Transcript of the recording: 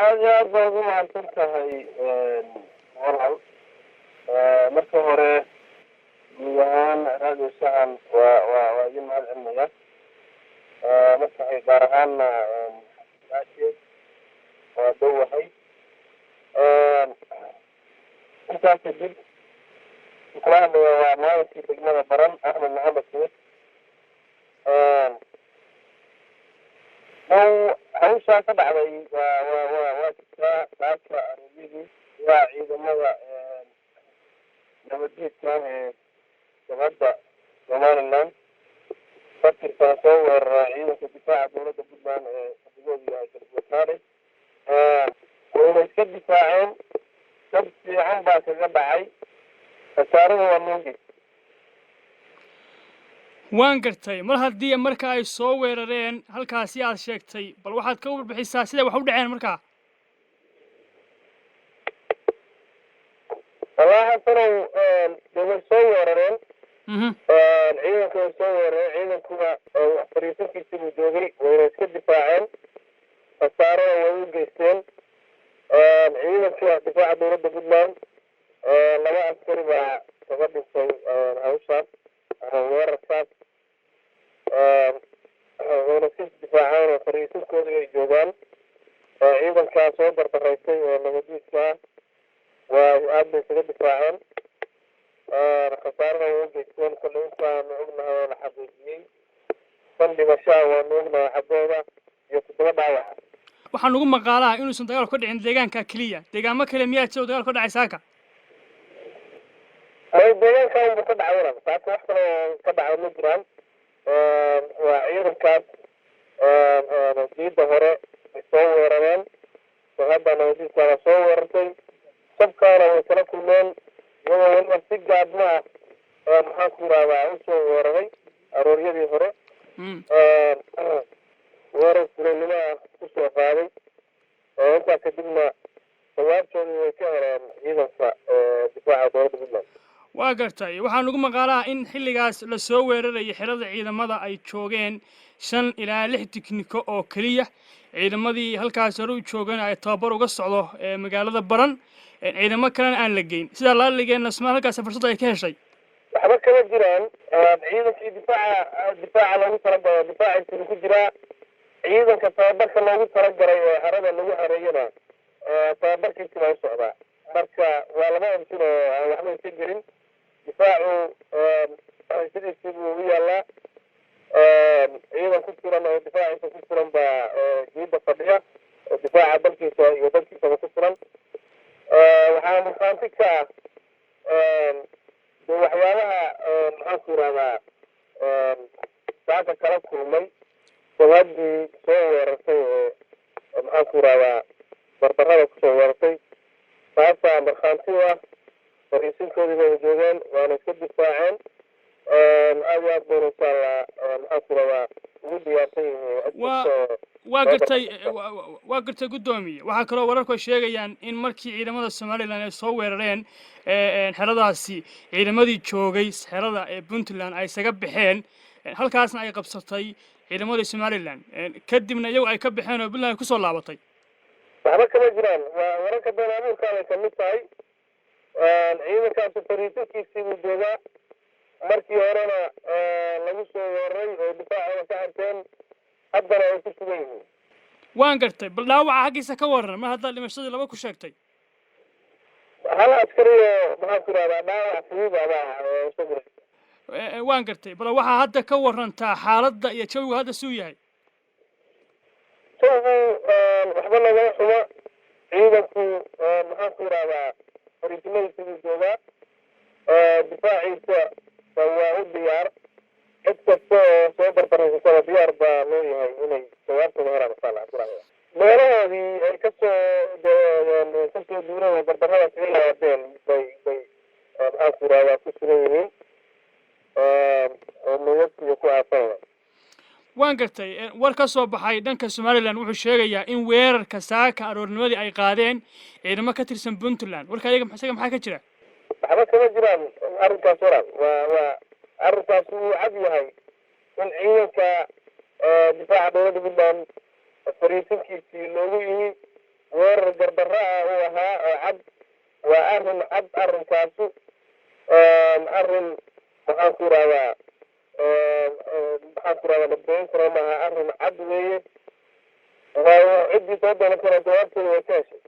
Aad iyo aad baa ugu mahadsan tahay walaal. Marka hore guud ahaan Radio Sahan waa idin mahad celinaya. Marka gaar ahaanna aasheed waa dhowahay. Intaas kadib kula hadlaya waa maamulkii degmada Baran, Axmed Maxamed Smith. Now hawshaa ka dhacday waa jirtaa. Dhaafka arogyadii waa ciidamada nabadgeedka ee jabhadda Somaliland ka tirsan soo weerara ciidanka difaaca dowladda Puntland ee fadhigoodu yahay Galgootaale. Wayna iska difaaceen, dab fiican baa kaga dhacay, khasaarada waa loo. Waan gartay. Mar haddii marka ay soo weerareen halkaasi aad sheegtay, bal waxaad ka warbixisaa siday wax u dhaceen markaa. Wallaahi Xasanow, de way soo weerareen, ciidanka way soo weerareen, ciidankuna fariisankiisi buu joogay, wayna iska difaaceen, khasaarada way u geysteen. Ciidanka difaaca dowladda Puntland laba askari baa kaga dhintay hawshaas ama weerarkaas, wayna iska difaaceen oo fariisankoodii ay joogaan. Ciidankaa soo barbaraysay oo nabadiidka ah waa aad bay isaga difaaceen, khasaarada way u geysteen. Kolley intaanu ognahay oo la xaqiijiyey shan dhimashaa waanu ognahay xaggooda iyo 7 dhaawac. Waxaa nugu maqaalaha inuusan dagaal ka dhicin deegaanka keliya, deegaamo kale miyaa jiro dagaal ka dhacay saaka? May, deegaanka unbu ka dhacay walaal. Saaka wax kale oo ka dhacay ma jiraan. Waa ciidankaas diidda hore ay soo weerareen, jabhadda nabadiiskaana soo weerartay, sabkaana way kala kulmeen, iyagoo weliba si gaadma ah maxaan ku yidhahdaa usoo weeraray arooryadii hore, weerar fulinimo ah kusoo qaaday. Intaa kadibna jawaabtoodii way ka heleen ciidanka difaaca dowladda Puntland. Waa gartay. Waxaa nugu maqaalaha in xilligaas la soo weerarayay xerada ciidamada ay joogeen 5 ilaa 6 tikniko oo keliya, ciidamadii halkaas hore u joogeen ay tababar uga socdo magaalada Baran, ciidamo kalena aan la geyn, sidaa laaligeenna Somaal halkaas fursad ay ka heshay. Waxba kama jiraan. Ciidankii difaaca loogu talagalay difaaciisinu ku jiraa, ciidanka tababarka loogu talagalay ee xerada lagu xereeyana tababarkiisi baa u socdaa. Marka waa laba option oo aan waxba iska gelin. Difaacu sidiisii buu u yaalaa, ciidan ku filan oo difaaciisa ku filan baa jiida fadhiya oo difaaca dalkiisa iyo dalkiisaba ku filan. Waxaa markhaanti ka ah de waxyaabaha maxaan ku yidhahdaa saaka kala kulmay jabhaddii soo weerartay oo maxaan ku yidhahdaa barbarada kusoo weerartay, taasaa markhaanti u ah. Fariisinkoodii bayna joogeen, waana iska difaaceen. Aad iyo aad bayna insha Allah maxaan ku yidhahdaa ugu diyaarsan yihiin. Waa gartay, waa gartay guddoomiye. Waxaa kaloo wararku ay sheegayaan in markii ciidamada Somaliland ay soo weerareen xeradaasi, ciidamadii joogay xerada ee Puntland ay isaga baxeen, halkaasna ay qabsatay ciidamadii Somaliland, kadibna iyagu ay ka baxeen oo Puntland ay kusoo laabatay. Waxba kama jiraan, waa wararka been abuurkaa bay kamid tahay. Ciidankaasu fariisinkiisii buu joogaa, markii horena lagu soo weeraray oo difaacooda ka xirteen, haddana ay ku sugan yihiin. Waan gartay. Bal dhaawaca xaggiisa ka waran, mar haddaad dhimashadii laba ku sheegtay. Hal askari oo maxaan ku yidhahdaa dhaawac fudud abaa isagu. Waan gartay. Bal waxaa hadda ka warantaa xaaladda iyo jawigu hadda suu yahay. Jawigu waxba nagama xuma. Ciidanku maxaan ku yidhahdaa fariisimadiisa buu joogaa, difaaciisa waa u diyaar. Cid kasta oo soo barbaraysataba diyaar baa loo yahay inay jawaabtooda helaan insha Allah. Meelahoodii ay kasoo duureen oo barbarada kaga yimaadeen bay maxaan ku yidhahdaa ku sugan yihiin oo nabadkiiyo ku aasanaya. Waan gartay. War ka soo baxay dhanka Somaliland wuxuu sheegayaa in weerarka saaka aroornimadii ay qaadeen ciidamo ka tirsan Puntland. Warka ayaga isaga maxaa ka jira? Waxba kama jiraan arrinkaas walaal. Waa arrinkaas wuu cad yahay in ciidanka difaaca dowladda Puntland fariisinkiisii loogu yimi weerar. gardarro ah uu ahaa oo cad. Waa arrin cad arrinkaasu, arrin maxaan ku irahdaa, maxaan ku irahdaa, la been karo maaha, arrin cad weeye. Waayo, ciddii soo doonan karo jawaabteeda way ka heshay.